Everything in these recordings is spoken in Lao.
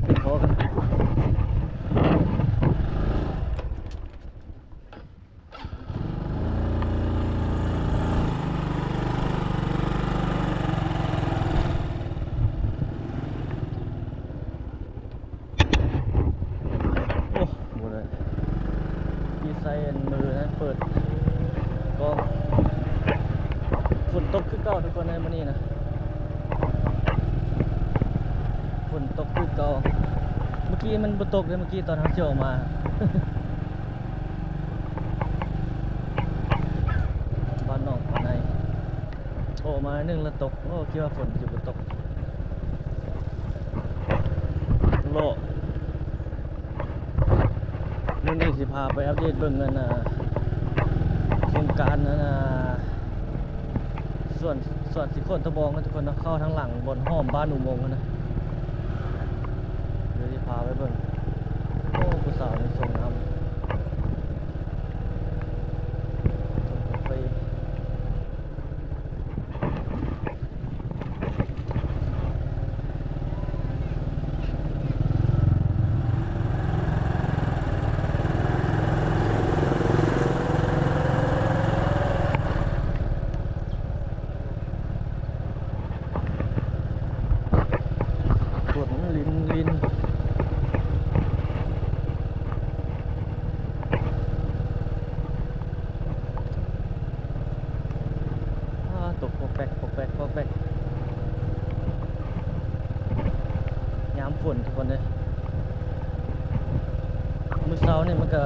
ຂຶ້ນຂໍກັນ. ໂອ້ ບໍ່ໄດ້ ມີໃສ່ອັນມືນັ້ນເປີດກ້ອງ. ຝົນຕົກຄືເກົ່າທຸກຄົນເອີຍ ມື້ນີ້ນະ ຝົນຕົກຄືເກົ່າ. ເມື່ອກີ້ມັນບໍ່ຕົກເດ້ ເມື່ອກີ້ຕອນເຮົາຊິອອກມາ ບ້ານໜອງປາໄນ ອອກມາໜຶ່ງແລ້ວຕົກ. ໂອ້ ຄິດວ່າຝົນຊິບໍ່ຕົກ. ເລາະ ມື້ນີ້ຊິພາໄປອັບເດດເບິ່ງອັນ ອ່າ ໂຄງການອັນ ອ່າ ສວນ ສວນສີໂຄດຕະບອງນະທຸກຄົນເນາະ, ເຂົ້າທາງຫຼັງບ່ອນຫ້ອມບ້ານອຸໂມງຫັ້ນນະ. ດຽວຊິພາໄປເບິ່ງ. ໂອ້ ຜູ້ສາວນີ້ສົ່ງນ້ຳ ສົ່ງກາເຟ. ຝົນລິນລິນ ອາ ຕົກປົກແປັກ ປົກແປັກ ປົກແປັກ ຍາມຝົນທຸກຄົນເອີຍ. ມື້ເຊົ້ານີ້ມັນກະ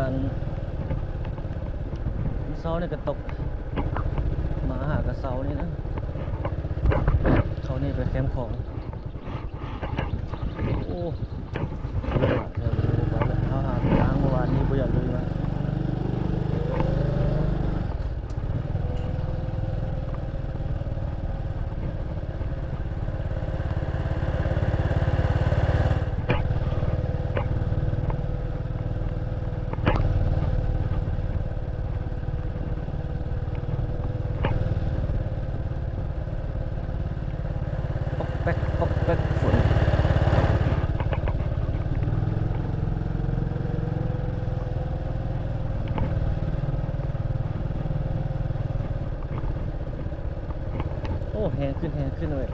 ມື້ເຊົ້ານີ້ກະຕົກ ມາຫາກະເຊົ້ານີ້ນະ ເຂົ້ານີ້ໄປແຄມຂອງ. ໂອ້ ເຮົາຫາທາງເມື່ອວານນີ້ບໍ່ຢາກເລີຍນະ. ປອກແປັກ ປອກແປັກ ຝົນ. ໂອ້ ແຮງຂຶ້ນ ແຮງຂຶ້ນເວີຍ.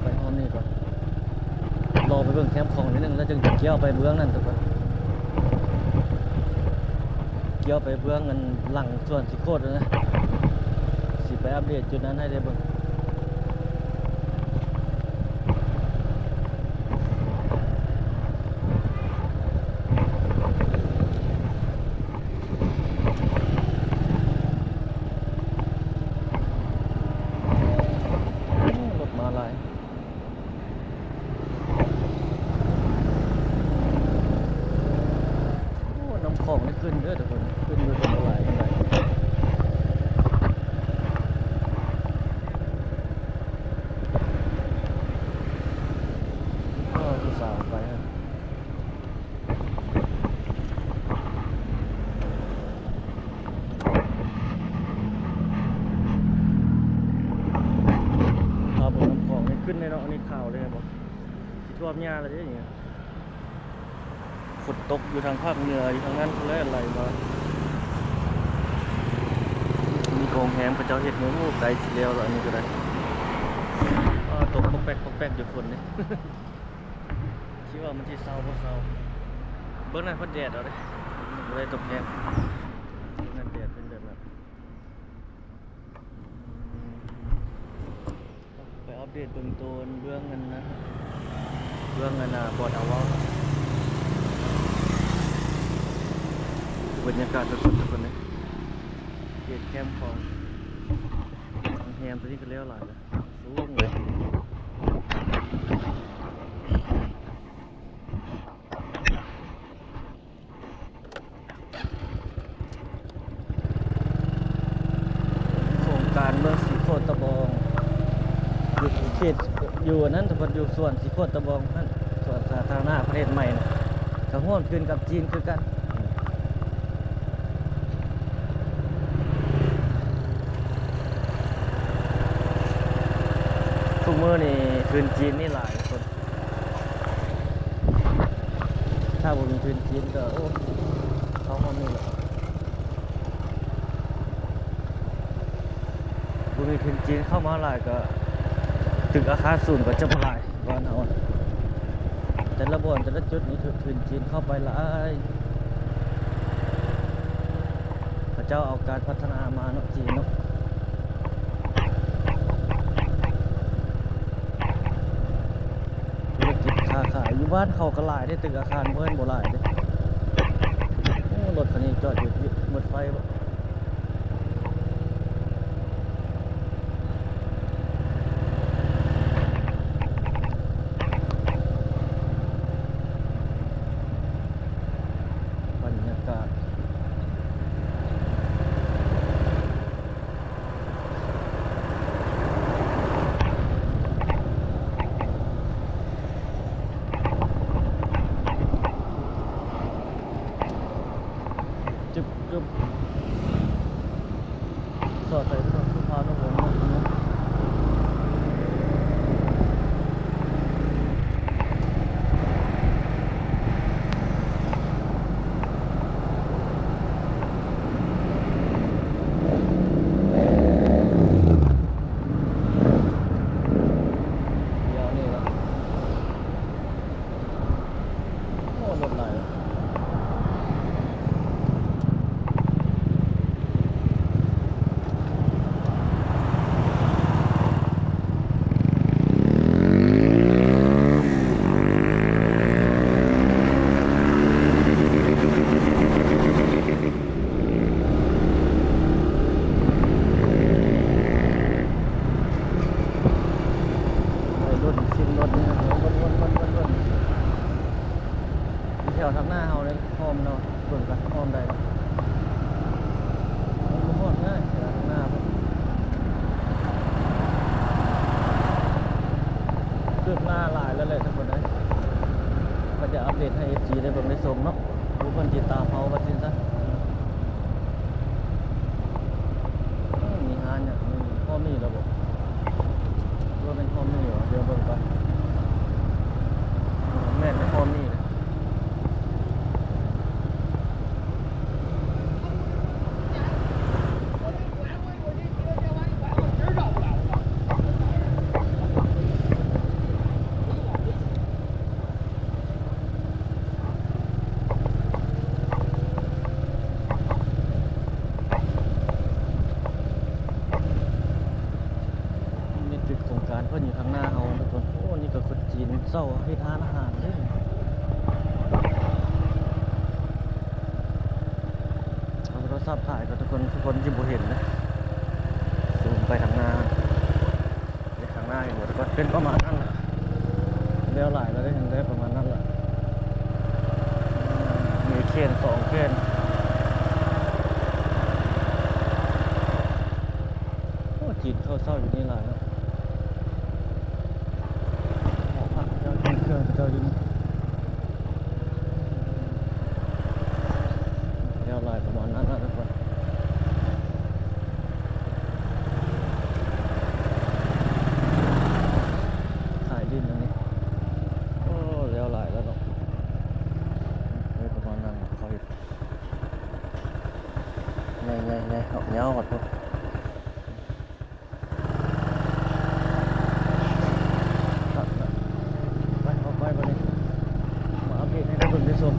ໄປຮອດນີ້ກ່ອນ ລໍໄປເບິ່ງແຄມຂອງໜ້ອຍໜຶ່ງ ແລ້ວຈຶ່ງຈະກ້ຽວໄປເບື້ອງນັ້ນທຸກຄົນ. ກ້ຽວໄປເບື້ອງອັນຫຼັງສວນສີໂຄດນະ ຊິໄປອັບເດດຈຸດນັ້ນໃຫ້ໄດ້ເບິ່ງ. ໂອ້ ລົດມາຫຼາຍ. ໂອ້ ນ້ຳຂອງນີ້ຂຶ້ນເດີທຸກຄົນ ຂຶ້ນຢູ່ແຕ່ບໍ່ຫຼາຍປານໃດ. ໂອ້ ຜູ້ສາວໄປຫັ້ນ. ພາບນຳຂອງນີ້ຂຶ້ນແນ່ເນາະ ອັນນີ້ຂາວເລີຍບໍ່ ຊິຖ້ວມຫຍ້າແລ້ວເດ້ນີ້. ຝົນຕົກຢູ່ທາງພາກເໜືອ ຢູ່ທາງນັ້ນພຸ້ນແຫຼະ ໄຫຼມາ. ມີໂຮງແຮມເຂົາເຈົ້າເຮັດໃນ ໂອ້ ໃກ້ຊິແລ້ວລະ ອັນນີ້ກະໄດ້. ອາ ຕົກປອກແປກ ປອກແປກຢູ່ຝົນນີ້. ຄິດວ່າມັນຊິເຊົາບໍ່ເຊົາ ເບິ່ງນັ້ນເພິ່ນແດດເອົາເດ້ ບໍ່ໄດ້ຕົກແຮງ. ເບິ່ງນັ້ນແດດເປັນແບບນັ້ນ. ໄປອັບເດດເບິ່ງໂຕນເບື້ອງນັ້ນນະ ເບື້ອງນັ້ນນະ ບ່ອນເຮົາເວົ້າ. ບັນຍາກາດສົດໆ ທຸກຄົນເອີຍ ເຂດແຄມຂອງ ໂຮງແຮມໂຕນີ້ກະແລ້ວຫຼາຍແລ້ວ ສູງເລີຍ. ດຢູ່ອັນນັ້ນ ເພິ່ນຢູ່ສວນສີໂຄດຕະບອງຫັ້ນ ສວນສາທາລະນະປະເທດໃໝ່ນະ ກໍຮ່ວມທຶນກັບຈີນຄືກັນ. ທຸກມື້ນີ້ທຶນຈີນນີ້ຫຼາຍຄົນ ຖ້າບໍ່ມີທຶນຈີນກໍ ໂອ້ ເຂົ້າຫ້ອງນີ້ແຫຼະ. ບໍ່ມີທຶນຈີນເຂົ້າມາຫຼາຍກໍ ຕຶກອາຄານສູງກໍຈະບໍ່ຫຼາຍບ້ານເຮົາ. ແຕ່ລະບ່ອນແຕ່ລະຈຸດນີ້ຖືກທຶນຈີນເຂົ້າໄປຫຼາຍ ເຂົາເຈົ້າເອົາການພັດທະນາມາເນາະ ຈີນເນາະ. ທຸລະກິດຄ້າຂາຍຢູ່ບ້ານເຂົາກໍຫຼາຍເດ້ ຕຶກອາຄານບໍ່ແມ່ນບໍ່ຫຼາຍເດ້. ໂອ້ ລົດຄັນນີ້ຈອດຢູ່ ໝົດໄຟບໍ? ບັນຍາກາດ ຈຶບ ຈຶບ ສອດໃສ່ຖະໜົນສຸພານຸວົງເນາະ. ດຽວນີ້ລະ ໂອ້ ລົດຫຼາຍ. ໄປລົດ ຊິມລົດນີ້ ແຖວທາງໜ້າເຮົານີ້ ອ້ອມເນາະ ເບິ່ງກັນ ອ້ອມໄດ້ບໍ່? ມັນບໍ່ຮອດເນາະ ແຖວທາງໜ້າພຸ້ນ. ຄືບໜ້າຫຼາຍແລ້ວແຫຼະທຸກຄົນເອີຍ ກໍຈະອັບເດດໃຫ້ເອັຟຊີໄດ້ເບິ່ງໄດ້ຊົມເນາະ ຜູ້ເພິ່ນຕິດຕາມເຮົາວ່າຊັ້ນຊະ. ເອີ ມີຮ້ານຫຍັງ ມີ ພໍມີແລ້ວບໍ່? ຫຼືວ່າແມ່ນພໍມີຫວະ? ດຽວເບິ່ງກ່ອນ. ແມ່ນ ພໍມີເດ້. ມີຕຶກໂຄງການເພິ່ນຢູ່ທາງໜ້າເຮົາທຸກຄົນ. ໂອ້ ນີ້ກໍຄົນຈີນເຊົ່າເຮັດຮ້ານອາຫານເດ້. ເອົາໂທລະສັບຖ່າຍກ່ອນທຸກຄົນ ທຸກຄົນຊິບໍ່ເຫັນເດ້. ຊູມໄປທາງໜ້າ ໄປທາງໜ້າໃຫ້ໝົດກ່ອນ ເປັນປະມານນັ້ນລະ. ແລ້ວຫຼາຍແລ້ວເດ້ ໄດ້ປະມານນັ້ນລະ. ມີເຂນສອງເຂນ. ໂອ້ ຈີນເຂົ້າເຊົ່າຢູ່ນີ້ຫຼາຍເນາະ. ຫໍພັກເຈົ້າ ເຄື່ອງເຈົ້າຢູ່ນີ້. ແລ້ວຫຼາຍປະມານນັ້ນລະທຸກຄົນ. ຂາຍດິນອັນນີ້. ໂອ້ ແລ້ວຫຼາຍແລ້ວເນາະ. ເອີ ປະມານນັ້ນເຂົາເຮັດ ໃຫຍ່ໆ ໃຫຍ່ອອກຍາວຮອດພຸ້ນ. ໄປ ເຂົ້າໄປບາດນີ້ ມາອັບເດດໃຫ້ໄດ້ເບິ່ງໄດ້ຊົມ.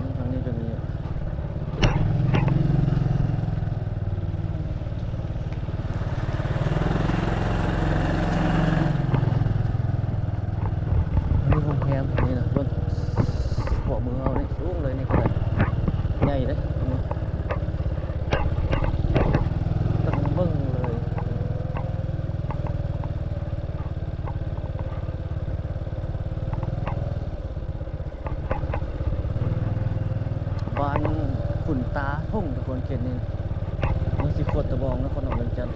ນີ້ ທາງນີ້ກໍມີ ອັນນີ້ໂຮງແຮມ ອັນນີ້ນະ ເບິ່ງ ຂວາມືເຮົານີ້ ສູງເລີຍ ນີ້ກໍໄດ້ ໃຫຍ່ເດ້ ອັນນີ້ ເບິ່ງເລີຍ. ບ້ານຂຸນຕາທົ່ງ ທຸກຄົນ ເຂດນີ້ ເມືອງສີໂຄດຕະບອງ ນະຄອນຫຼວງວຽງຈັນ.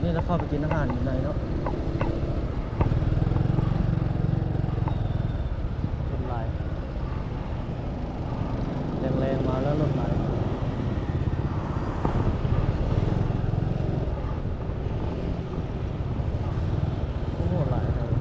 ນີ້ລະເຂົ້າໄປກິນອາຫານຢູ່ໃນເນາະ. ຄົນຫຼາຍ ແລງໆມາແລ້ວ ລົດຫຼາຍ. ໂອ້ ຫຼາຍເລີຍ.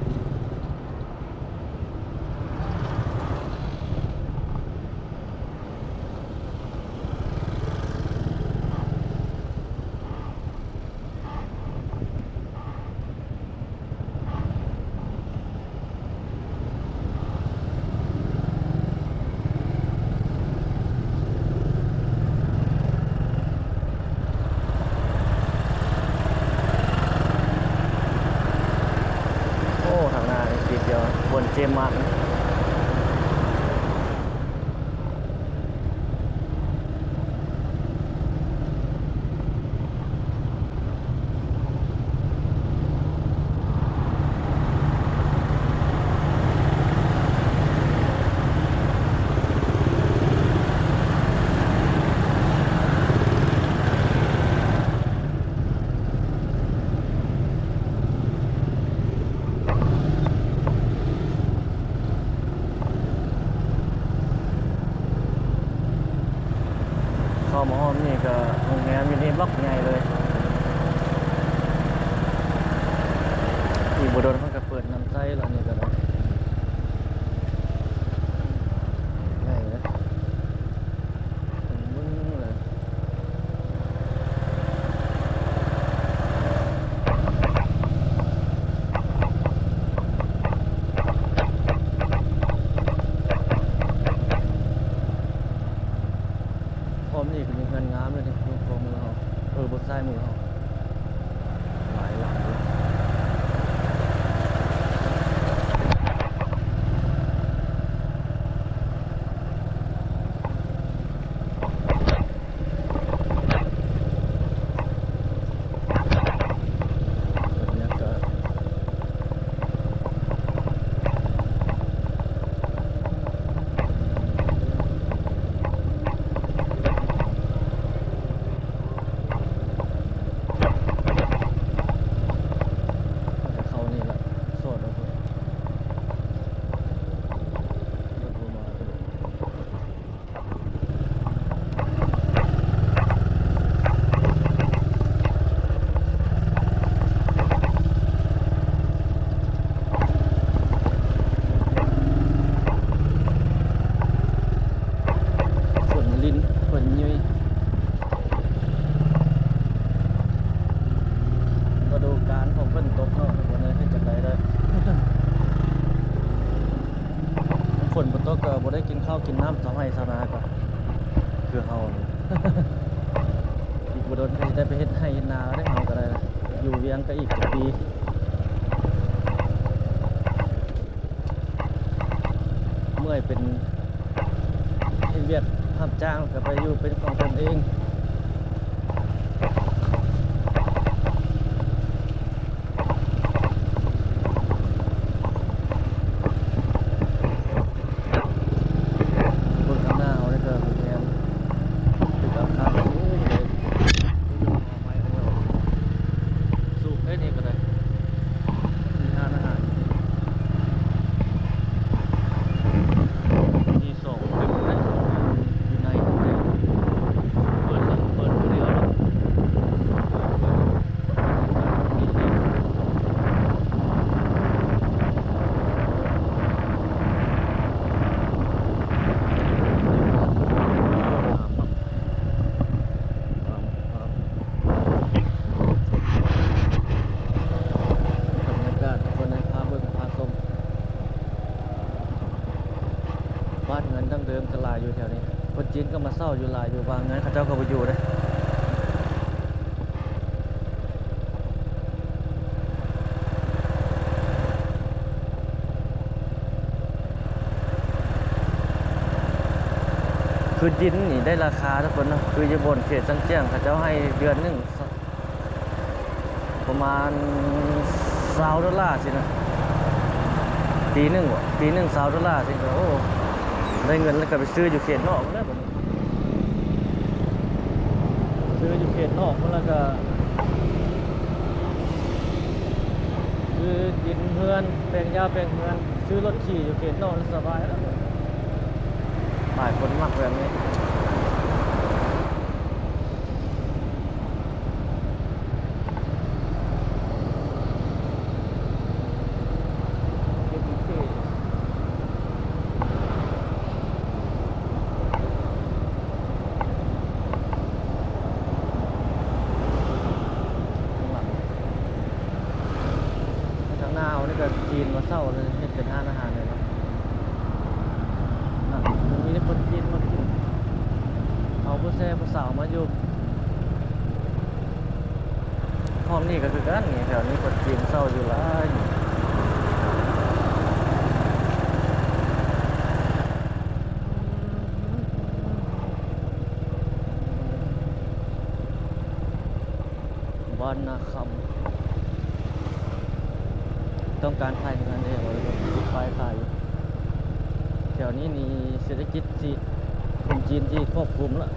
ໂອ້ ທາງໜ້ານີ້ຕິດຢູ່ບ່ອນເຈມາດ. ເຂົ້າມາຮອບນີ້ກໍໂຮງແຮມຢູ່ນີ້ບັກໃຫຍ່ເລີຍ. ອີກບໍ່ດົນເພິ່ນກໍເປີດນ້ຳໃຊ້ແລ້ວ ນີ້ກໍໄດ້ ໃຫຍ່ເລີຍ. ເບິ່ງເລີຍ ອ້ອມນີ້ກໍມີເຮືອນງາມເລີຍນີ້ ເບິ່ງຂວາມືເຮົາ ເອີ ເບິ່ງຊ້າຍມືເຮົາ. ຫຼາຍຫຼັງຢູ່. ບັນຍາກາດ ເຂົ້ານີ້ລະ ສອດເອົາພຸ້ນ ລົດບໍ່ມາ. ຝົນລິນ ຝົນຍຸຍ ລະດູການຂອງເພິ່ນຕົກເນາະ ທຸກຄົນເອີຍ ເຮັດຈັ່ງໃດໄດ້. ຝົນບໍ່ຕົກກໍບໍ່ໄດ້ກິນເຂົ້າກິນນ້ຳຊາວໄຮ່ຊາວນາກໍຄືເຮົານີ້ ອີກບໍ່ດົນກໍຊິໄດ້ໄປເຮັດໄຮ່ເຮັດນາແລ້ວເດ້ ເຮົາກໍໄດ້ລະ ຢູ່ວຽງກໍອີກຈັກປີ. ເມື່ອຍເປັນ ເຮັດວຽກຮັບຈ້າງກໍໄປຢູ່ເປັນຂອງຕົນເອງ. ເບິ່ງຂ້າງໜ້າເຮົານີ້ກໍແມ່ນຕຶກອາຄານສູງເລີຍ ສູງເດ້ນີ້ກໍໄດ້ ມີຮ້ານອາຫານ ມີສອງຕຶກເດ້ ຢູ່ໃນເດ້ ເປີດ ເປີດຜູ້ດຽວເນາະ. ບັນຍາກາດ ທຸກຄົນເອີຍ ພາເບິ່ງພາຊົມ ບ້ານເຮືອນດັ້ງເດີມກໍຫຼາຍຢູ່ແຖວນີ້ ຄົນຈີນກໍມາເຊົ່າຢູ່ຫຼາຍຢູ່ ວ່າເຮືອນເຂົາເຈົ້າກໍບໍ່ຢູ່ເດ້. ຄືດິນນີ້ໄດ້ລາຄາທຸກຄົນເນາະ ຄືຢູ່ບ່ອນເຂດຈັງຈຽງ ເຂົາເຈົ້າໃຫ້ເດືອນໜຶ່ງປະມານຊາວໂດລາຊີ້ນະ ປີໜຶ່ງເບາະ ປີໜຶ່ງຊາວໂດລາຊີ້ນະ ໂອ້ ໄດ້ເງິນແລ້ວກໍໄປຊື້ຢູ່ເຂດນອກພຸ້ນແຫຼະ ບັດນີ້ ຊື້ຢູ່ເຂດນອກພຸ້ນແລ້ວກໍ ຊື້ດິນເຮືອນ ແປງຫຍ້າແປງເຮືອນ ຊື້ລົດຂີ່ຢູ່ເຂດນອກສະບາຍແລ້ວ. ຫຼາຍຄົນມັກແບບນີ້. ທາງໜ້າເຮົານີ້ກໍຈີນມາເຊົ່າເລີຍ ເຮັດເປັນຮ້ານອາຫານເລີຍເນາະ. ນະ ມີແຕ່ຄົນຈີນມາກິນ ເອົາຜູ້ແຊຜູ້ສາວມາຢູ່. ຫ້ອງນີ້ກໍຄືກັນນີ້ ແຖວນີ້ຄົນຈີນເຊົ່າຢູ່ຫຼາຍ. ບ້ານນາຄຳ ຕ້ອງການຂາຍເຮືອນເດ້ ເອົາໄປຂາຍ. ແຖວນີ້ນີ້ເສດຖະກິດທີ່ຄົນຈີນທີ່ຄວບຄຸມລະ.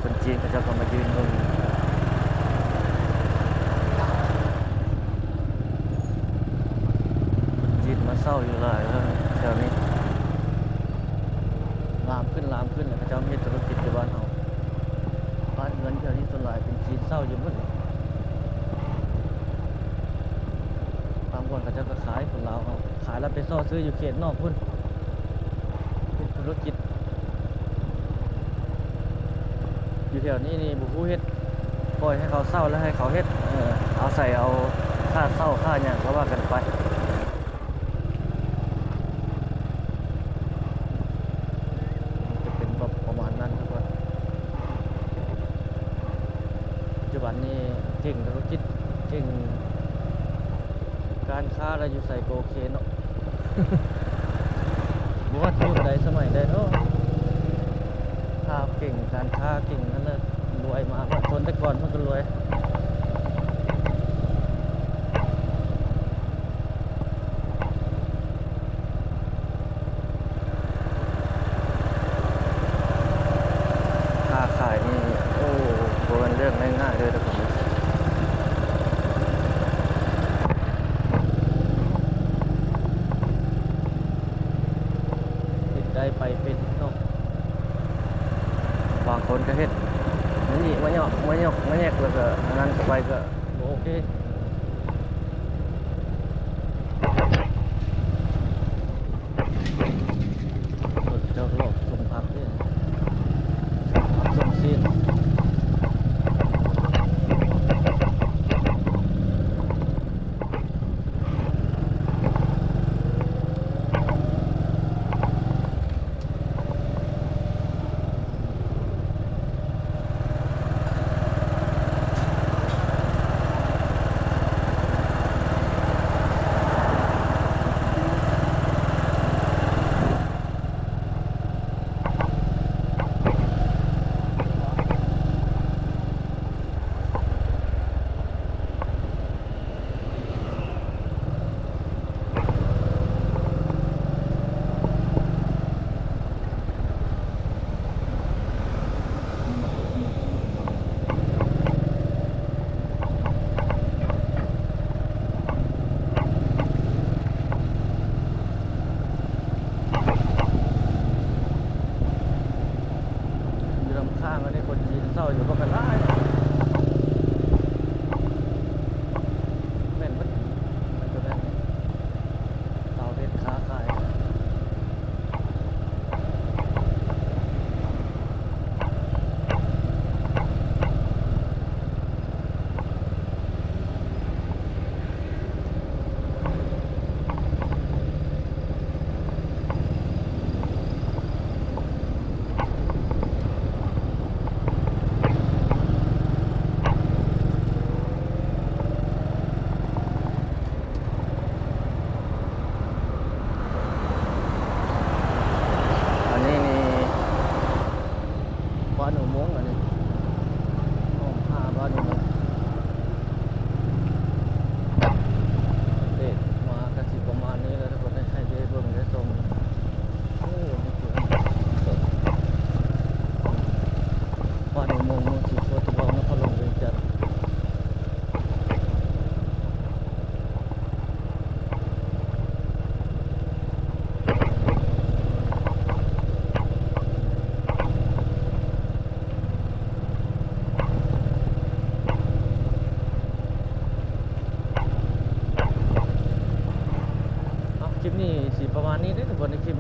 ຄົນຈີນເຂົາເຈົ້າກໍມາຢືນເບິ່ງ. ຄົນຈີນມາເຊົ່າຢູ່ຫຼາຍແລ້ວແຖວນີ້ ລາມຂຶ້ນ ລາມຂຶ້ນ ແລ້ວເຂົາເຈົ້າເຮັດທຸລະກິດຢູ່ບ້ານເຮົາ. ບ້ານເຮືອນແຖວນີ້ສ່ວນຫຼາຍເປັນຈີນເຊົ່າຢູ່ໝົດ. ບາງບ່ອນເຂົາເຈົ້າກໍຂາຍຄົນລາວເຮົາ ຂາຍແລ້ວໄປສໍ້ຊື້ຢູ່ເຂດນອກພຸ້ນ ເຮັດທຸລະກິດ. ຢູ່ແຖວນີ້ນີ້ບໍ່ຮູ້ເຮັດ ປ່ອຍໃຫ້ເຂົາເຊົ່າແລ້ວໃຫ້ເຂົາເຮັດ ເອີ ເອົາໃສ່ເອົາຄ່າເຊົ່າຄ່າຫຍັງກໍວ່າກັນໄປ. ຈະເປັນແບບປະມານນັ້ນທຸກຄົນ. ປັດຈຸບັນນີ້ເກັ່ງທຸລະກິດ ເກັ່ງການຄ້າ ແລ້ວຢູ່ໃສກໍໂອເຄເນາະ. ບໍ່ວ່າຍຸກໃດສະໄໝໃດເນາະ ຖ້າເກັ່ງການຄ້າເກັ່ງນັ້ນລະລວຍມາ. ຄົນແຕ່ກ່ອນເພິ່ນກໍລວຍ. ຄ້າຂາຍນີ້ ໂອ້ ບໍ່ແມ່ນເລື່ອງງ່າຍໆເດີທຸກຄົນ. ເຮັດໄດ້ໄປເປັນເນາະ. ບາງຄົນກໍເຮັດ ມານີ້ມາຫຍອກ ມາຫຍອກ ມາແຍກ ແລ້ວກໍອັນນັ້ນໄປກໍບໍ່ໂອເຄ. ເຂົາເຈົ້າລອກສົ່ງຜັກເດ້ ສົ່ງຊີ້ນ. ເ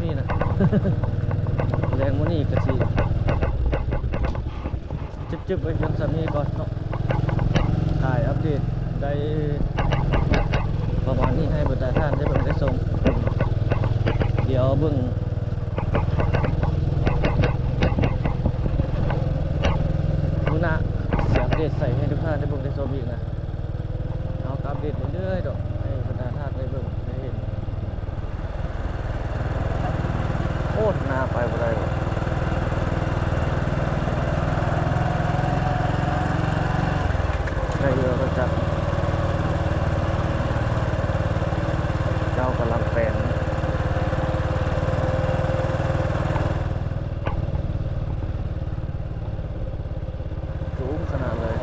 ນີ້ນະ ແລງມື້ນີ້ກະຊິ ຈຶບໆ ໄວ້ພຽງສ່ຳນີ້ກ່ອນເນາະ ຖ່າຍອັບເດດໄດ້ປະມານນີ້ໃຫ້ບັນດາທ່ານໄດ້ເບິ່ງໄດ້ຊົມ. ດຽວເບິ່ງມື້ໜ້າຊິອັບເດດໃສ່ໃຫ້ທຸກທ່ານໄດ້ເບິ່ງໄດ້ຊົມອີກນະ. ເຮົາກະອັບເດດເລື້ອຍໆ ດອກ ໃຫ້ບັນດາທ່ານໄດ້ເບິ່ງໄດ້ເຫັນ. ໂອ້ ໜ້າໄປບໍ່ໄດ້ ໄດ້ເຮືອລົດຈັກ ເຈົ້າກຳລັງແປງ. ສູງຂະໜາດເລີຍ.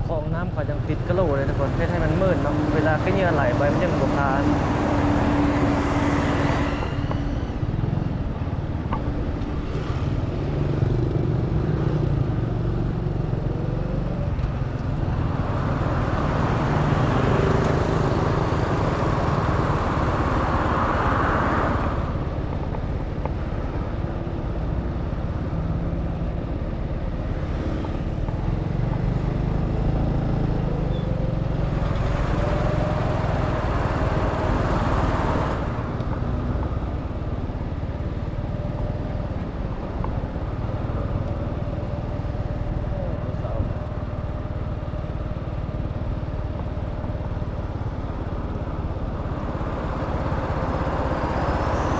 ຂອງນ້ຳເຂົາຍັງຕິດກະໂຫຼເລີຍທຸກຄົນ ເຮັດໃຫ້ມັນມື່ນເນາະ ເວລາຂີ້ເຫຍື້ອໄຫຼໄປມັນຍັງບໍ່ຄາ.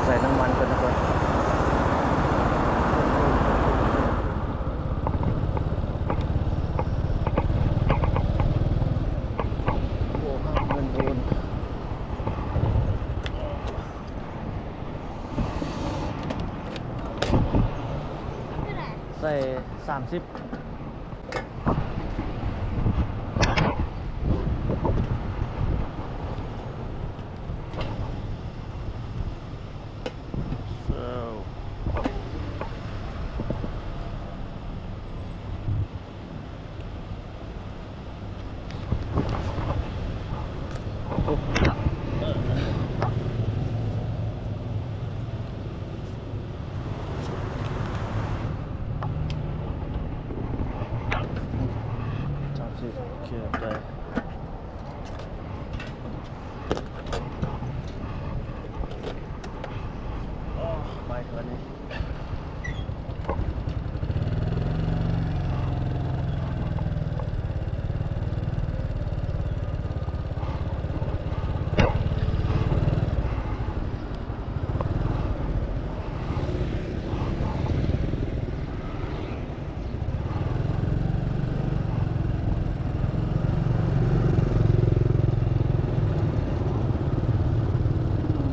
ໃສ່ນ້ຳມັນກ່ອນທຸກຄົນ. ໂອ້ ເງິນໂອນ ໃສ່ສາມສິບ. ສາມສິບ ໂອເຄ ໄດ້ ໂອ້ ໄປເທື່ອນີ້.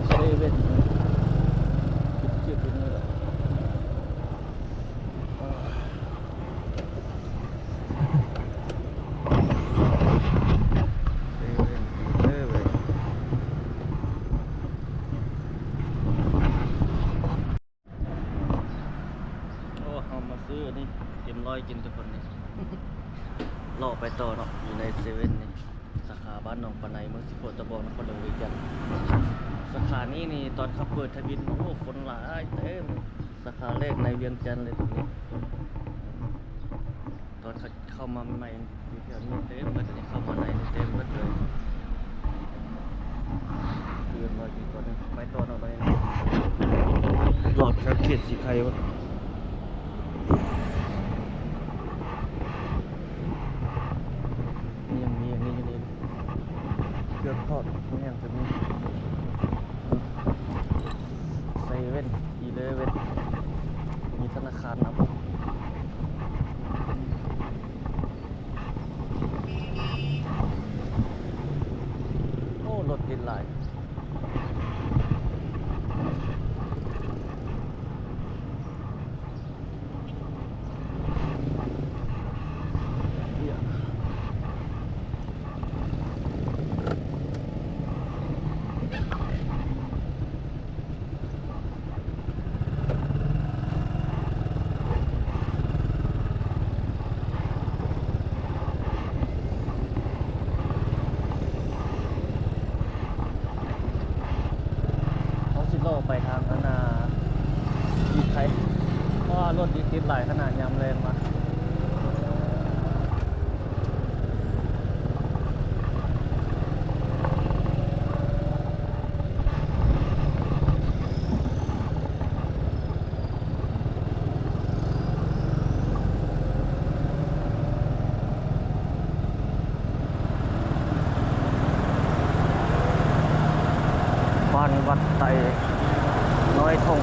ເຊເວັນ ເກັບໆ ຢູ່ນີ້ແຫຼະ. ເຊເວັນອີເລເວັນ. ໂອ້ ເຮົາມາຊື້ອັນນີ້ ເອັມຮ້ອຍກິນທຸກຄົນນີ້ ເລາະໄປຕໍ່ເນາະ ຢູ່ໃນເຊເວັນນີ້ ສາຂາບ້ານໜອງປາໄນ ເມືອງສີໂຄດຕະບອງ ນະຄອນຫຼວງວຽງຈັນ. ສາຂານີ້ນີ້ ຕອນເຂົາເປີດທຳອິດ ໂອ້ ຄົນຫຼາຍເຕັມ ສາຂາແລກໃນວຽງຈັນເລີຍໂຕນີ້ ຕອນເຂົາ ເຂົ້າມາໃໝ່ຢູ່ແຖວນີ້ເຕັມເບິດ ອັນນີ້ເຂົ້າມາໃນນີ້ເຕັມເບິດເລີຍ. ຄືວ່າຊິກ່ອນ ໄປຕໍ່ເນາະ ໄປເນາະ ລອດແຖວເຂດສີໄຄພຸ້ນ. ນີ້ຍັງມີອັນນີ້ຢູ່ນີ້ ເຄື່ອງທອດ ແມ່ນ ກະມີ ເຊເວັນ ອີເລເວັນ ມີທະນາຄານນຳ. ໂອ້ ລົດຕິດຫຼາຍ. ໂ ໄປທາງອັນນ່າ ອີກໄທ ເພາະວ່າລົດນີ້ຕິດຫຼາຍຂະໜາດຍາມແລງມາ. ບ້ານວັດໄຕນ້ອຍທົ່ງ.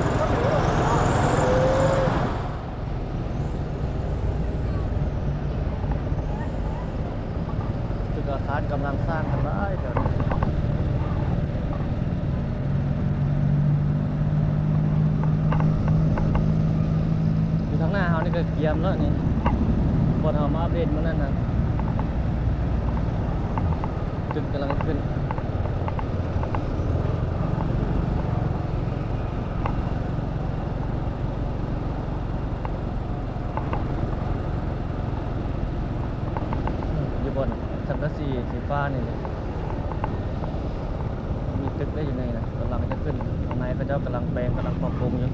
ຕຶກອາຄານກຳລັງສ້າງກັນຫຼາຍແຖວນີ້. ຢູ່ທາງໜ້າເຮົານີ້ກໍກຽມແລ້ວນີ້ ບ່ອນເຮົາມາອັບເດດມື້ນັ້ນນະ ຕຶກກຳລັງຂຶ້ນ. ຢູ່ບ່ອນສັງກະສີສີຟ້ານີ້ ມີຕຶກໄດ້ຢູ່ໃນນັ້ນ ກຳລັງຈະຂຶ້ນ. ຂ້າງໃນເຂົາເຈົ້າກຳລັງແປງ ກຳລັງປັບປຸງຢູ່.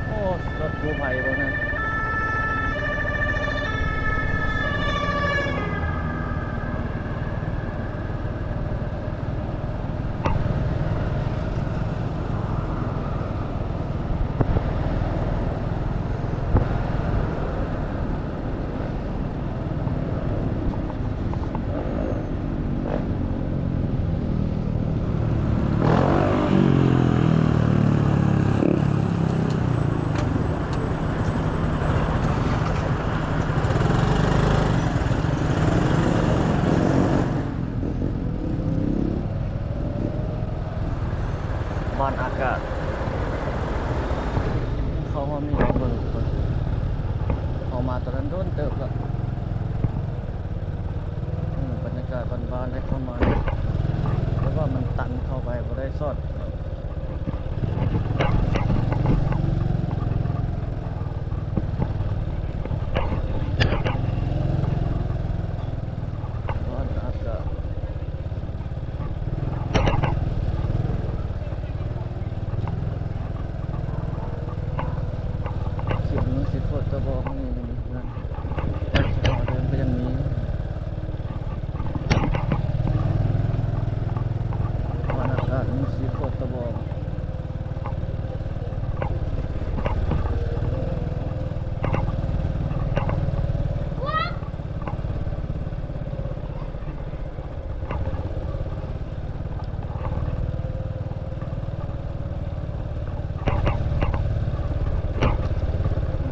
ໂອ້ ລົດກູ້ໄພເບິ່ງນັ້ນ. ບ້ານອາກາດ ເຂົ້າຮອດນີ້ເບິ່ງ ເບິ່ງ ເຮົາມາຕອນນັ້ນດົນເຕີບແລ້ວ. ອືມ ບັນຍາກາດບ້ານໆ ໄດ້ເຂົ້າມາ ແຕ່ວ່າມັນຕັນເຂົ້າໄປບໍ່ໄດ້ສອດ. ເຂດມີສິບຫົກຕະບອກນີ້ ເດີມກໍຍັງມີ ພະນັກງານມີສິບຫົກຕະບອກ.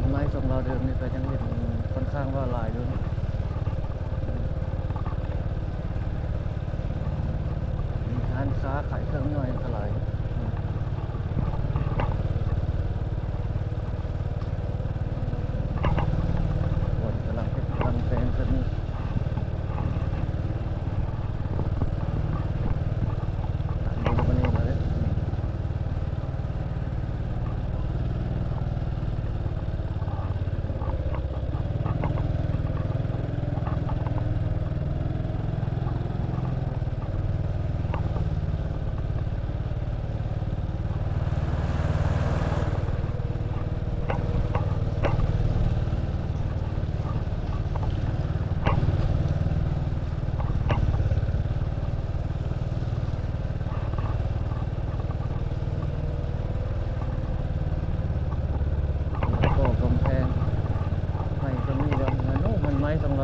ໄມ້ສອງລາວເດີມນີ້ກໍຍັງເຫັນຂ້ອນຂ້າງວ່າຫຼາຍຢູ່ເນາະ. ມີຮ້ານຄ້າຂາຍເຄື່ອງຍ່ອຍກໍຫຼາຍ. ຄົນກຳລັງເຮັດກຳລັງແປງກັນຢູ່.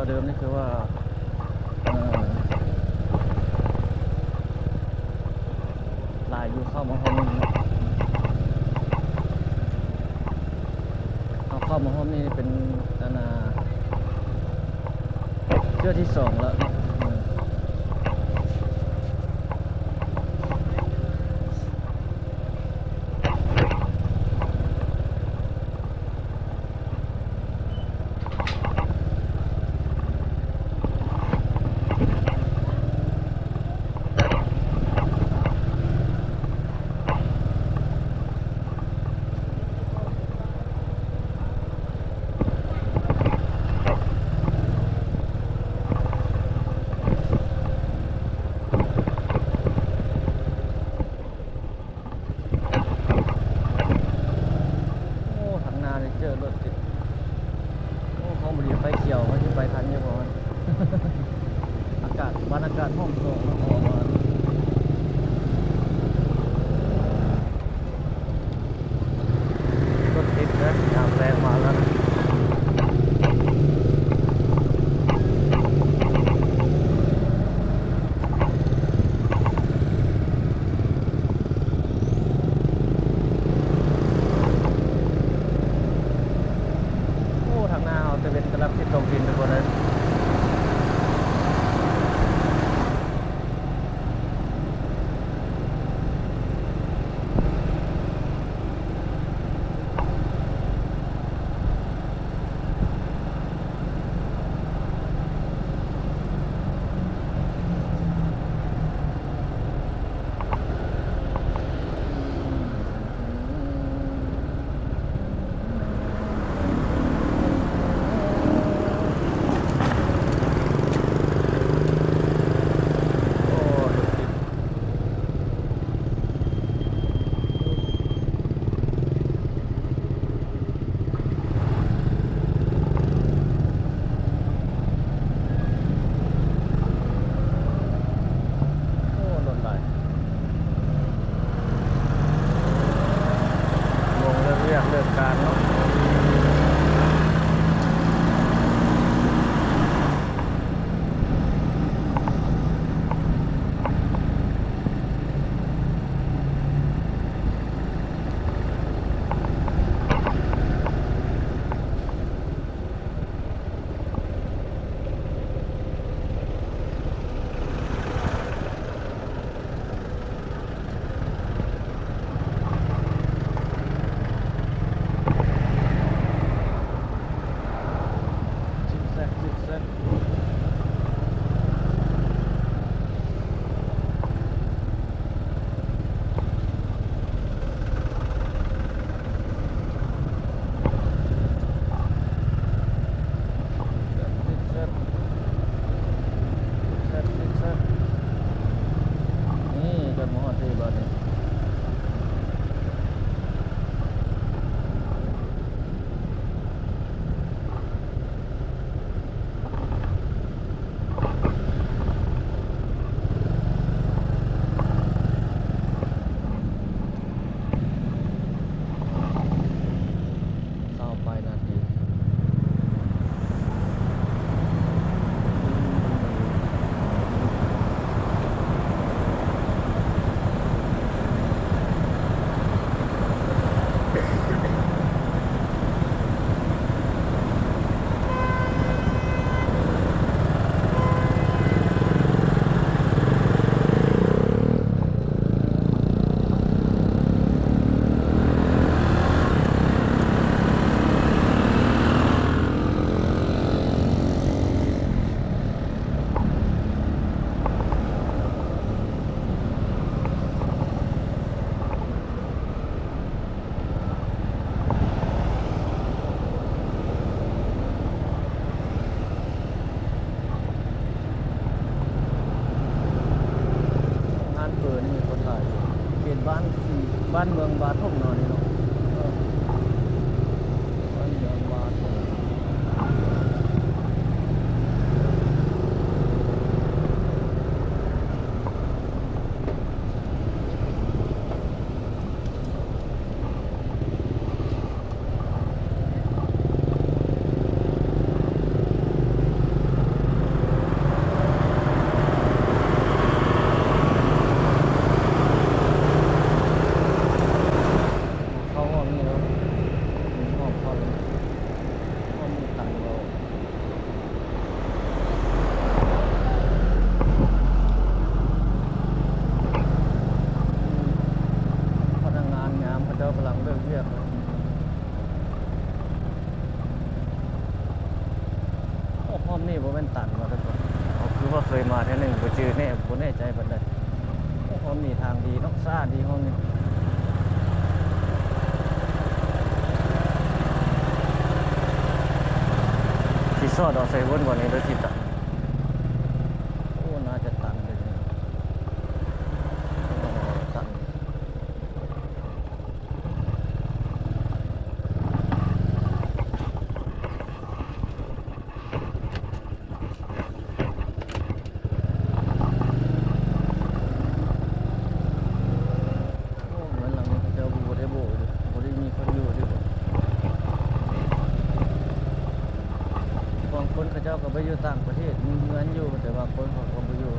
ເດີມນີ້ຄືວ່າ ເອີ ຫຼາຍຢູ່ ເຂົ້າມາຮອບນີ້ເນາະ ເຮົາເຂົ້າມາຮອບນີ້ເປັນ ອັນນ່າ ເທື່ອທີສອງແລ້ວເນາະ. ໂອ້ ທາງໜ້ານີ້ເຈີລົດຕິດ. ໂອ້ ຂອງບໍ່ດີໄຟຂຽວ ເຮົາຊິໄປທັນຢູ່ບໍ່? ອາກາດ ບັນຍາກາດຫ້ອງໂຖງເນາະ ເພາະວ່າ ລົດຕິດເດີ ຍາມແລງມາແລ້ວນະ. ໂອ້ ທາງໜ້າເຮົາຕາເວັນກຳລັງຊິຕົກດິນທຸກຄົນເອີຍ. ໂອ້ ລົດຫຼາຍ ລົງເລີກວຽກເລີກການເນາະ. ນີ້ ຈົນມາຮອດທີ່ບາດນີ້. ຊາວປາຍນາທີ. ງານເປີນີ້ຄົນຫຼາຍ ເຂດບ້ານສີ ບ້ານເມືອງບາຖົງເນາະ ນີ້ເນາະ ເອີ ບ້ານເມືອງບາຖົງ. ໂ ຮ່ອມນີ້ບໍ່ແມ່ນຕັນບໍ່ທຸກຄົນ? ເຮົາຄືວ່າເຄີຍມາເທື່ອໜຶ່ງ ບໍ່ຈື່ແນ່ ບໍ່ແນ່ໃຈປານໃດ. ໂອ້ ຮ່ອມນີ້ທາງດີເນາະ ຊ້າດີຮ່ອມນີ້. ຊິຊອດເອົາໃສ່ວຸ້ນບໍ່ນີ້ ຫຼືຊິຕັນ? ໂອ້ ໜ້າຈະຕັນເດ້ນີ້ ຕັນ. ໂອ້ ເຮືອນຫຼັງນີ້ເຂົາເຈົ້າບໍ່ໄດ້ໂບກຢູ່ ບໍ່ໄດ້ມີຄົນຢູ່ເດ້. ບາງຄົນເຂົາເຈົ້າກໍໄປຢູ່ຕ່າງປະເທດ ມີເຮືອນຢູ່ ແຕ່ບາງຄົນເຂົາກໍບໍ່ຢູ່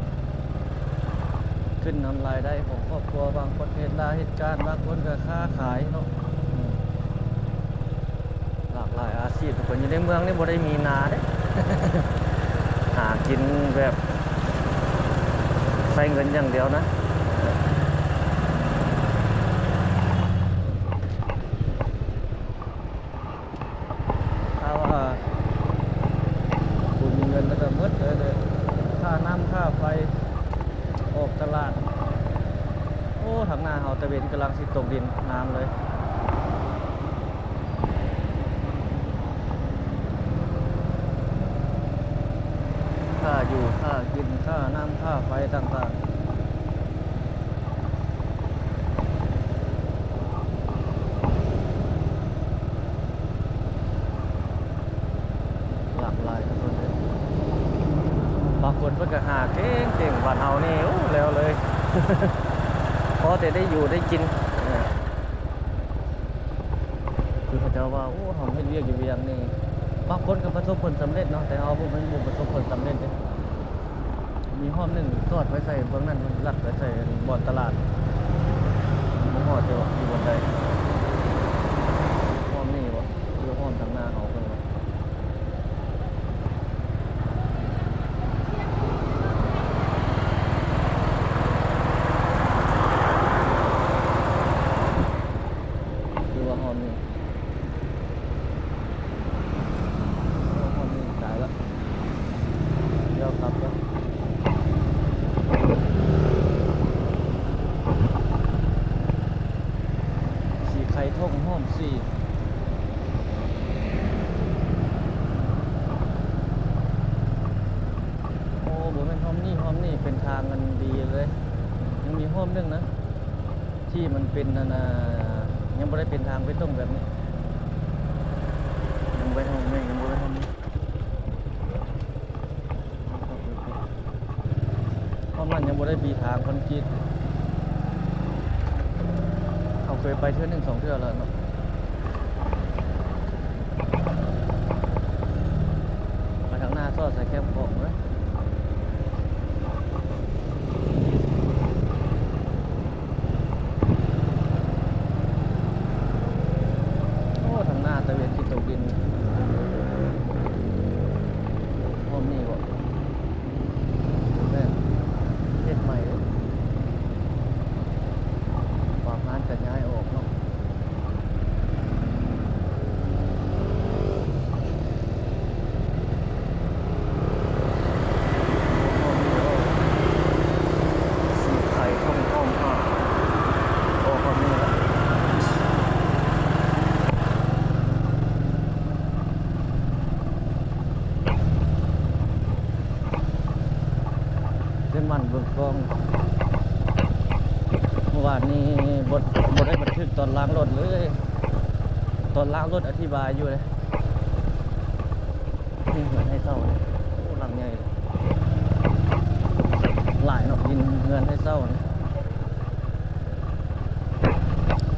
ຂຶ້ນນຳລາຍໄດ້ຂອງຄອບຄົວ. ບາງຄົນເຮັດລາເຮັດການ ບາງຄົນກໍຄ້າຂາຍເນາະ. ອືມ ຫຼາກຫຼາຍອາຊີບ ທຸກຄົນ. ຢູ່ໃນເມືອງນີ້ບໍ່ໄດ້ມີນາເດ້ ຫາກິນແບບໃຊ້ເງິນຢ່າງດຽວນະ. ຖ້າວ່າບໍ່ມີເງິນແລ້ວກໍໝົດເລີຍ ຄ່ານ້ຳຄ່າໄຟ ອອກຕະຫຼາດ. ໂອ້ ທາງໜ້າເຮົາຕາເວັນກຳລັງຊິຕົກດິນງາມເລີຍ. ຄ່າຢູ່ ຄ່າກິນ ຄ່ານ້ຳ ຄ່າໄຟຕ່າງໆ ຫຼາກຫຼາຍທຸກຄົນເອີຍ. ບາງຄົນເພິ່ນກໍຫາເກັ່ງໆ ບ້ານເຮົານີ້ ໂອ້ ແລ້ວເລີຍ ພໍແຕ່ໄດ້ຢູ່ໄດ້ກິນ. ເອີ ຄືເຂົາເຈົ້າວ່າ ໂອ້ ເຮົາເຮັດວຽກຢູ່ວຽງນີ້ ບາງຄົນກໍປະສົບຜົນສຳເລັດເນາະ ແຕ່ເຮົາບໍ່ ມັນບໍ່ປະສົບຜົນສຳເລັດເດ້. ມີຮ່ອມໜຶ່ງສອດໄປໃສ່ເບື້ອງນັ້ນ ລັດໄປໃສ່ບ່ອນຕະຫຼາດ ບໍ່ຮອດຢູ່ ຢູ່ບ່ອນໃດ. ຮ່ອມນີ້ບໍ່ ຫຼືຮ່ອມທາງໜ້າເຮົາເບິ່ງ ຄືວ່າຮ່ອມນີ້ ໂອ້ ຮອດນີ້ຕາຍລະ ດຽວກັບກ່ອນ. ສີໄຂ່ທົ່ງຮ່ອມສີ່ ໂອ້ ບໍ່ແມ່ນຮ່ອມນີ້ ຮ່ອມນີ້ເປັນທາງອັນດີເລີຍ. ຍັງມີຮ່ອມໜຶ່ງນະ ທີ່ມັນເປັນອັນນ່າ ຍັງບໍ່ໄດ້ເປັນທາງເບຕົງແບບນີ້ ຍັງບໍ່ໄດ້ຮ່ອມນີ້ ຍັງບໍ່ໄດ້ຮ່ອມນີ້ ຮ່ອມນັ້ນຍັງບໍ່ໄດ້ມີທາງຄອນກຣີດ. ເຮົາເຄີຍໄປເທື່ອໜຶ່ງສອງເທື່ອແລ້ວເນາະ. ໄປທາງໜ້າຊອດໃສ່ແຄມຂອງເລີຍ. ໂອ້ ທາງໜ້າຕາເວັນຊິຕົກດິນ ຮ່ອມນີ້ບໍ່? ແມ່ນ ເຮັດໃໝ່ເດ້ ບາງຮ້ານກໍຍ້າຍອອກເນາະ. ໄດ້ໝັ່ນເບິ່ງກ້ອງ ເມື່ອວານນີ້ບໍ່ ບໍ່ໄດ້ບັນທຶກຕອນລ້າງລົດເລີຍ ຕອນລ້າງລົດອະທິບາຍຢູ່ເດ້. ນີ້ເຮືອນໃຫ້ເຊົ່າເດ້ ໂອ້ ຫຼັງໃຫຍ່ເດ້ ຫຼາຍເນາະ ດິນເຮືອນໃຫ້ເຊົ່ານີ້.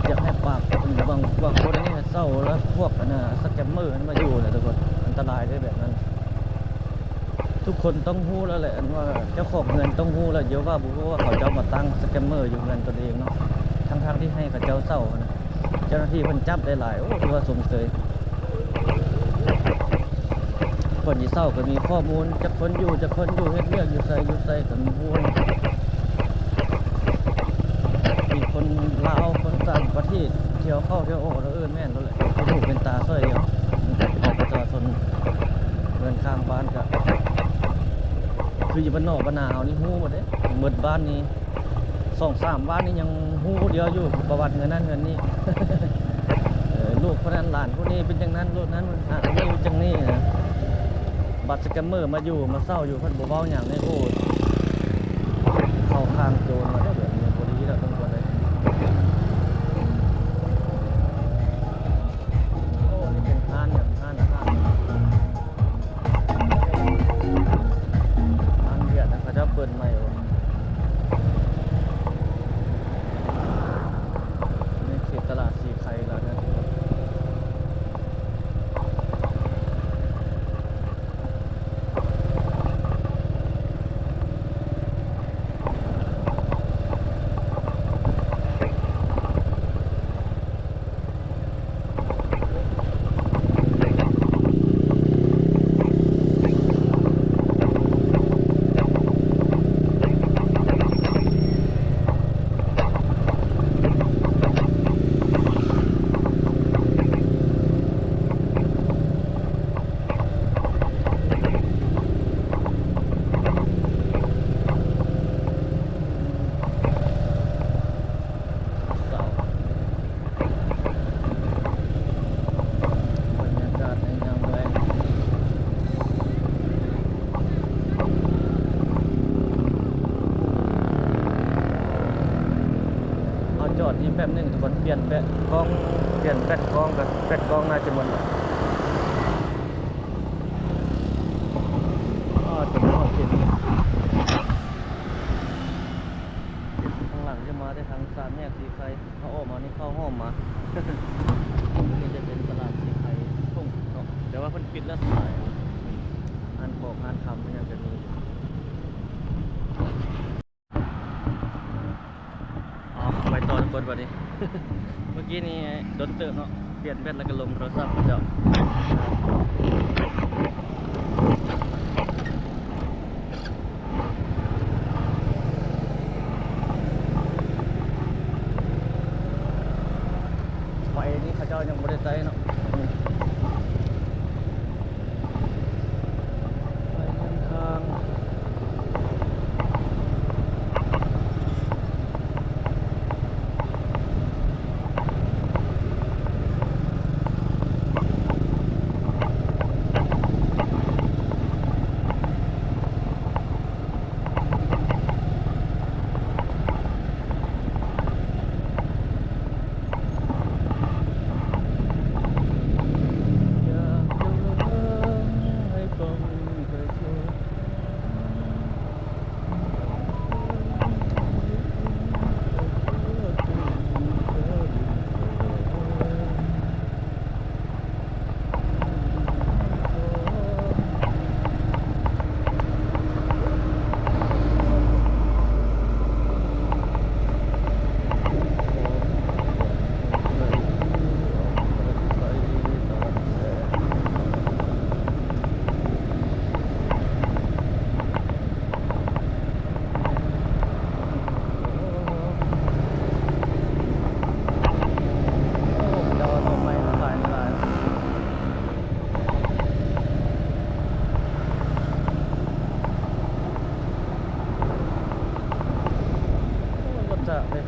ຢາກໃຫ້ຝາກເຖິງບາງ ບາງຄົນນີ້ ເຊົ່າແລ້ວພວກອັນນ່າ ສະແກມເມີຫັ້ນມາຢູ່ແຫຼະທຸກຄົນ ອັນຕະລາຍເດ້ແບບນັ້ນ. ທຸກຄົນຕ້ອງຮູ້ແລ້ວແຫຼະ ອັນວ່າເຈົ້າຂອງເຮືອນຕ້ອງຮູ້ແລ້ວ ຢ່າວ່າບໍ່ຮູ້ວ່າເຂົາເຈົ້າມາຕັ້ງສະແກມເມີຢູ່ເຮືອນຕົນເອງເນາະ ທັງໆທີ່ໃຫ້ເຂົາເຈົ້າເຊົ່າຫັ້ນນະ. ເຈົ້າໜ້າທີ່ເພິ່ນຈັບໄດ້ຫຼາຍ ໂອ້ ຖືວ່າຊົມເຊີຍ. ຄົນທີ່ເຊົ່າກໍມີຂໍ້ມູນ ຈັກຄົນຢູ່ ຈັກຄົນຢູ່ ເຮັດວຽກຢູ່ໃສ ຢູ່ໃສກໍມີຮູ້. ມີຄົນລາວ ຄົນຕ່າງປະເທດ ທ່ຽວເຂົ້າທ່ຽວອອກ ເອີ ແມ່ນໂລດແຫຼະ ເປັນຫູເປັນຕາຊ່ອຍເຫຼືອ ອອກປະຊາຊົນ ເຮືອນຂ້າງບ້ານກໍ ຄືຢູ່ບ້ານນອກບ້ານນາເຮົານີ້ຮູ້ໝົດເດ້ ໝົດບ້ານນີ້ ສອງສາມບ້ານນີ້ຍັງຮູ້ຜູ້ດຽວຢູ່ ປະຫວັດເຮືອນນັ້ນເຮືອນນີ້ ເອີ ລູກຄົນນັ້ນ ຫຼານຜູ້ນີ້ເປັນຈັ່ງນັ້ນ ໂລດນັ້ນ ອັນນີ້ເປັນຈັ່ງນີ້ນະ. ບັດສະແກມເມີມາຢູ່ ມາເຊົ່າຢູ່ ເພິ່ນບໍ່ເວົ້າຫຍັງເດ້. ໂອ້ ເຂົ້າຂ້າງໂຈນມາເດ້ ແບບນີ້ບໍ່ດີແລ້ວທຸກຄົນເອີຍ. ໂອ້ ນີ້ເປັນຮ້ານຫຍັງ ຮ້ານອາຫານ ຮ້ານວຽດນະ ເຂົາເຈົ້າເປີດໃໝ່ບໍ່ ໃນເຂດຕະຫຼາດສີໄຄລາວນະ. ບັນຍາກາດໃນຍາມແລງ ເຮົາຈອດນີ້ແປັບໜຶ່ງທຸກຄົນ ປ່ຽນແບັດກ້ອງ ປ່ຽນແບັດກ້ອງ ແບັດກ້ອງໜ້າຈະໝົດແລ້ວ. ອ້າ ຈະໝົດເຂດນີ້ ເຂດທາງຫຼັງຈະມາແຕ່ທາງສາມແຍກສີໄຄ. ເຮົາອອກມານີ້ເຂົ້າຮ່ອມມາ ນີ້ຈະເປັນຕະຫຼາດສີໄຄທົ່ງເນາະ ແຕ່ວ່າເພິ່ນປິດແລ້ວສາຍ ຮ້ານຂອງຮ້ານຄຳອີ່ຫຍັງກະມີ. ເອົາ ໄປຕໍ່ທຸກຄົນບັດນີ້ ເມື່ອກີ້ນີ້ດົນເຕີບເນາະ ປ່ຽນແບັດແລ້ວກະລົມໂທລະສັບເຈົ້າ. ໄຟນີ້ເຂົາເຈົ້າຍັງບໍ່ໄດ້ໃຊ້ເນາະ ໄຟທາງທາງ. ໂອ້ ລົດໄຟ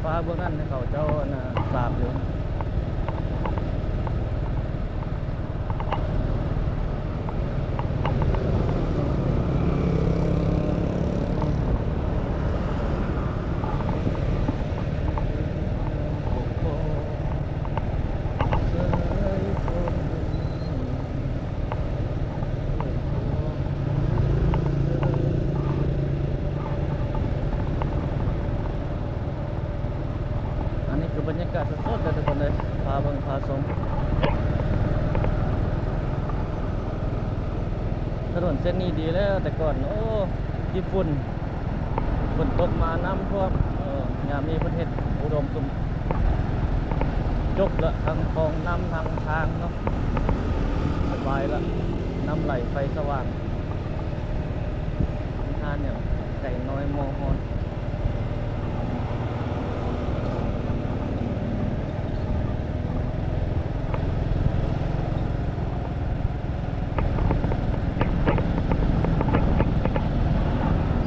ຟ້າເບື້ອງນັ້ນເຂົາເຈົ້າ ອັນນ່າ ສາບຢູ່. ອັນນີ້ຄືບັນຍາກາດສົດໆເດີທຸກຄົນເດີ ພາເບິ່ງພາຊົມ. ຖະໜົນເສັ້ນນີ້ດີແລ້ວ ແຕ່ກ່ອນ ໂອ້ ຂີ້ຝຸ່ນ ຝົນຕົກມານ້ຳຖ້ວມ. ເອີ ຍາມນີ້ເພິ່ນເຮັດອຸດົມສົມ ຈົບລະ ທັງຄອງນ້ຳ ທັງທາງເນາະ ສະບາຍລະ ນ້ຳໄຫຼໄຟສະຫວ່າງ. ຮ້ານຫຍັງ ໄກ່ນ້ອຍໝໍ້ຮ້ອນ. ໂອ້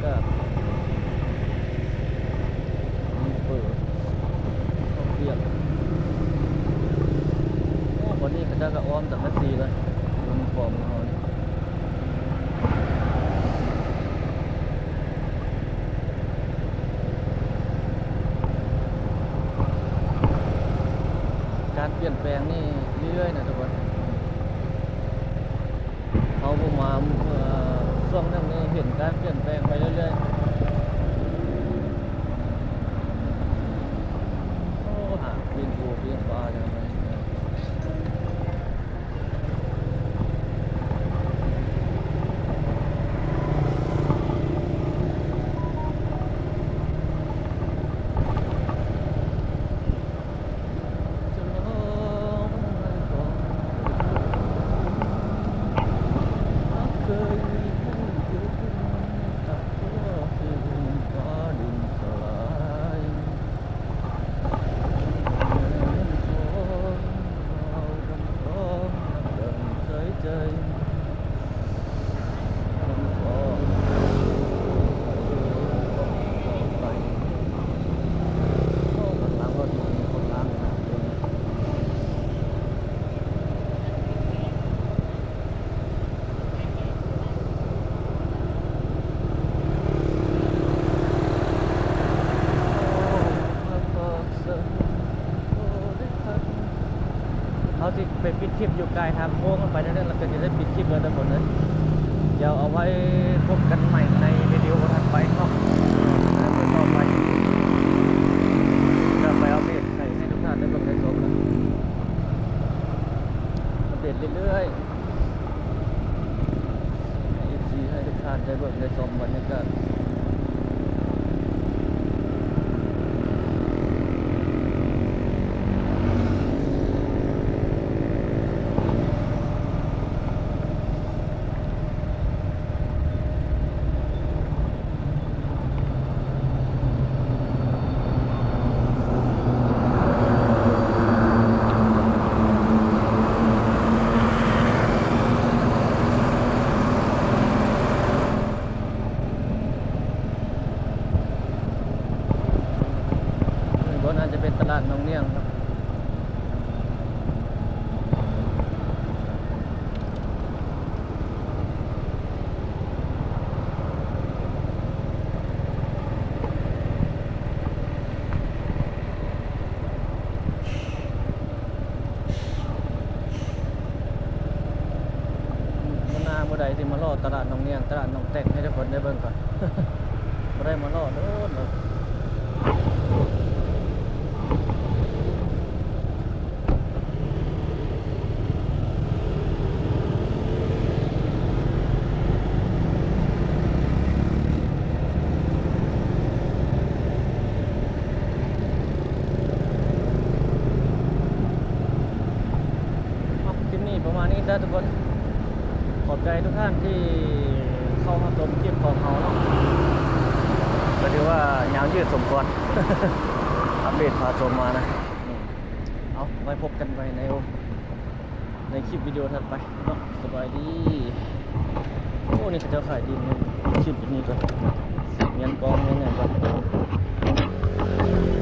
ກາດ ມີເປີດ ເຂົ້າປຽກ. ໂອ້ ບັດນີ້ເຂົາເຈົ້າກໍອ້ອມສັງກະສີເລີຍ ເບິ່ງຂອງເຮົານີ້. ການປ່ຽນແປງນີ້ເລື້ອຍໆນະທຸກຄົນ. ເຮົາບໍ່ມາ ເອີ ຊ່ວງໜຶ່ງນີ້ເຫັນການປ່ຽນແປງໄປເລື້ອຍໆ. ໂອ້ ຫາປີ້ງປູປີ້ງປາຈັ່ງໃດ. ເຮົາຊິໄປປິດຄລິບຢູ່ກາຍທາງໂຄ້ງໄປແນວນັ້ນ ແລ້ວກໍຊິໄດ້ປິດຄລິບແລ້ວທຸກຄົນເອີຍ. ດຽວເອົາໄວ້ພົບກັນໃໝ່ໃນວິດີໂອຖັດໄປເນາະ ໃນມື້ຕໍ່ໄປ ຈະໄປອັບເດດໃຫ້ ໃຫ້ທຸກທ່ານໄດ້ເບິ່ງໄດ້ຊົມນະ ອັບເດດເລື້ອຍໆ ໃຫ້ເອັຟຊີ ໃຫ້ທຸກທ່ານໄດ້ເບິ່ງໄດ້ຊົມບັນຍາກາດ. ບ່ອນນັ້ນຈະເປັນຕະຫຼາດໜອງໜ້ຽງເນາະ. ມື້ໜ້າມື້ໃດຊິມາເລາະຕະຫຼາດໜອງໜ້ຽງ ຕະຫຼາດໜອງແຕັກ ໃຫ້ທຸກຄົນໄດ້ເບິ່ງກ່ອນ. ບໍ່ໄດ້ມາເລາະໂດນແລ້ວ. ຄລິບນີ້ປະມານນີ້ເດີທຸກຄົນ. ຂອບໃຈທຸກທ່ານທີ່ເຂົ້າມາຊົມຄລິບຂອງເຮົາເນາະ. ກໍຖືວ່າຍາວຍືດສົມຄວນ ອັບເດດພາຊົມມານະ. ເອົາ ໄວ້ພົບກັນໃໝ່ໃນ ໃນຄລິບວິດີໂອຖັດໄປເນາະ. ສະບາຍດີ. ໂອ້ ນີ້ເຂົາເຈົ້າຂາຍດິນ ຄລິບນີ້ກ່ອນ ເງິນກອງເງິນຫຍັງກ່ອນ. ເຂົາ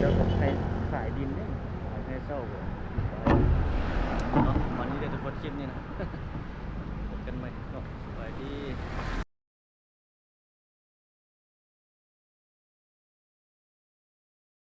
ເຈົ້າຂາຍ ຂາຍດິນເດ້ ຂາຍໃຫ້ເຊົ່າບໍ່ ເນາະ. ປະມານນີ້ເດີທຸກຄົນ ຄລິບນີ້ນະ ພົບກັນໃໝ່ເນາະ. ສະບາຍດີ.